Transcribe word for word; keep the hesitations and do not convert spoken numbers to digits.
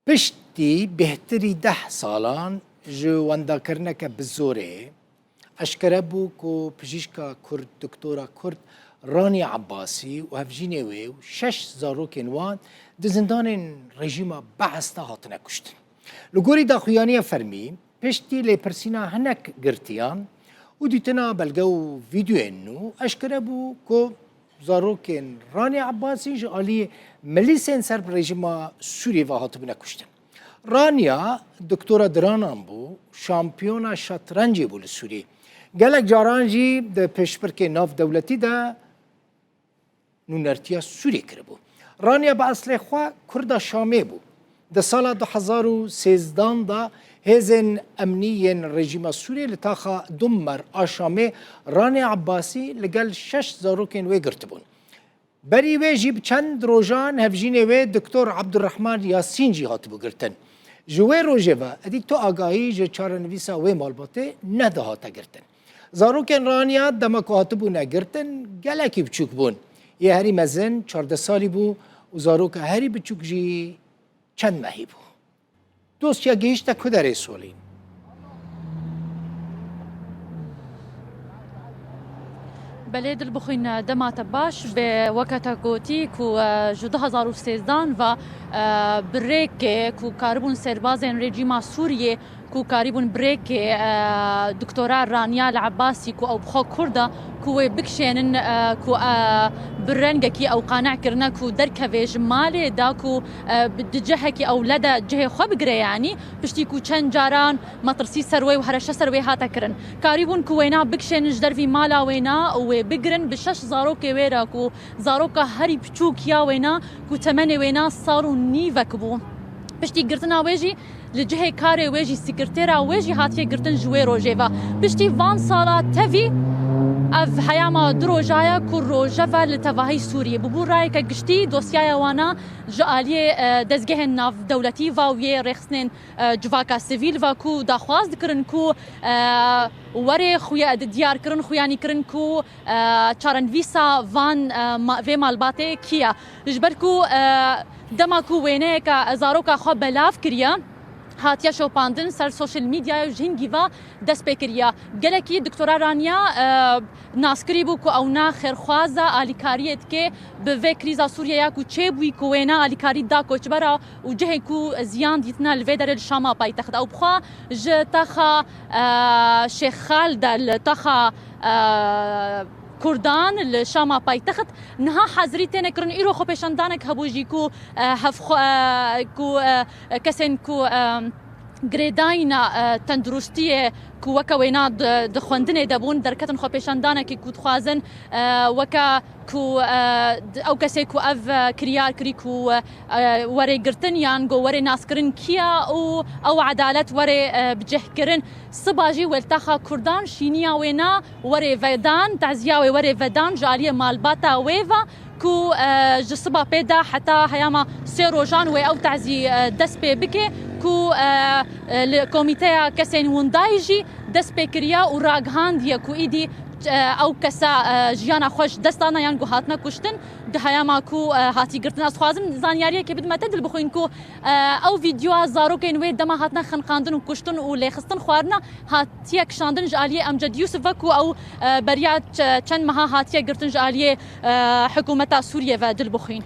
Piştî bêhtirî deh salan ji wendakirineke bi zorê, eşkere bû ku pijîşka Kurd, doktora Kurd Raniye Ebbasî û hevjînê wê û şeş zarokên wan di zindanên rejîma Bees de hatine kuştin. Li gorî daxuyaniya fermî, piştî lêpirsîna hinek girtiyan û dîtina belge û vîdeoyên nû, eşkere bû ku zarokên Raniye Ebbasî ji alî milîsên ser bi rejîma Sûriyê ve hatibûne kuştin. Raniya doktora diranan bû, şampiyona şetrencê bû li Sûriyê. Gelek caran jî di pêşbirkê navdewletî de nûnertiya Sûriyê kiribû. Raniya bi eslê xwe Kurda Şamê bû. Di sala du hezar û sêzdan de hêzên emnî yên rejîma Sûriyê li taxa Dummer a Şamê Raniya Ebbasî li gel şeş zarokên wê girtibûn. Berî wê jî bi çend rojan hevjînê wê Doktor Abdurrahman Yasîn jî hatibû girtin. Ji wê rojê ve êdî tu agahî ji çarenivîsa wê malbatê nedihate girtin. Zarokên Raniya dema ku hatibûne girtin, gelekî biçûk bûn. Yê herî mezin çardeh salî bû û zaroka herî biçûk jî çend mehî bû. Dosya gihîşte ku derê Solîn? Belê, Dilbixwîn, dema te baş be. Weke te gotî ku, e, ji du hezar û sêzdan ve, e, bi rêkê ku karibûn serbazên rejîma Sûriyê ku karîbûn bi rêkê, e, doktora Raniya El Ebbasî ku ew bi xwe Kurd e, ku wê bikişênin, e, ku, e, bi rengekî ew qane kirine ku derkeve ji malê da ku, e, bi, di cihekî ewle de cihê xwe bigire, yanî piştî ku çend caran metirsî ser wê û hereşe ser wê hate kirin. Karîbûn ku wêna bikişênin ji dervî mala wêna û wê bigirin, bi şeş zarokê wê re ku zaroka herî biçûk ya wêna ku temenê wêna sal û nîvek bû. Piştî girtina wê jî li cihê karê wê jî, sekretera wê jî hatiye girtin ji wê rojê ve. Piştî van sala tevî ev heyama du roja ye ku rojeve li tevahî Sûriyê bûbû rayeke giştî dosyaya wana ji aliyê, e, dezgehên navdewletî ve û yê rêxistinên, e, civaka sivîl ve ku daxwaz dikirin ku, e, were xuya-, diyarkirin, xuyanîkirin ku, e, çarenivîsa van, e, ma-, vê malbatê kî ye. Ji ber ku, e, dema ku wêneyeke zaroka xwe belav kiriye, hatiye şopandin ser sosyal medyayê û ji hingî ve dest pê kiriye. Gelekî doktora Raniya, e, naskirî bû ku ew ne xêrxwaz e, alîkariyê dike bi vê krîza Sûriyê ya ku çêbûyî ku wêne alîkarî da koçbera û cihê ku ziyan dîtine li vê derê li Şama paytext. Ew bi xwe ji taxa, e, Şêx Xal de li taxa, e, Kurdan li Şama paytext niha hazirî têne kirin. Îro xwepêşandanek hebû jî ku, e, hevxwe-, e, ku, e, kesên ku, e, girêdayîna, e, tenduristiyê ku weke wêna di, di xwendinê de bûn, derketin xwepêşandanekê ku dixwazin, e, weke ku, e, di, ew kesê ku ev, e, kiryar kirî ku, e, e, were girtin yan go were naskirin kî ye û ew edalet were, e, bicihkirin. Siba jî weltaxa Kurdan şîniya wêna were vedan, teziya wê were vedan ji aliyê malbata wê ve ku, e, ji siba pê de heta heyama sê rojan wê ew tezî, e, dest pê bike ku, e, e, li komîteya kesên windayî jî dest pê kiriye û ragihandiye ku îdî, e, ew kesa, e, jiyana xwe ji dest dana yan ku hatine kuştin di heyama ku, e, hatî girtin. Ez dixwazim zanyariyekê bidime te, Dilbixwîn, ku, e, ew vîdeoya zarokên wê dema hatine xeniqandin û kuştin û lêxistin xwarina hatiye kişandin ji aliyê Emced Yûsif ve ku ew, e, beriya çe-, çend meha hatiye girtin ji aliyê, e, hikûmeta Sûriyê ve, Dilbixwîn.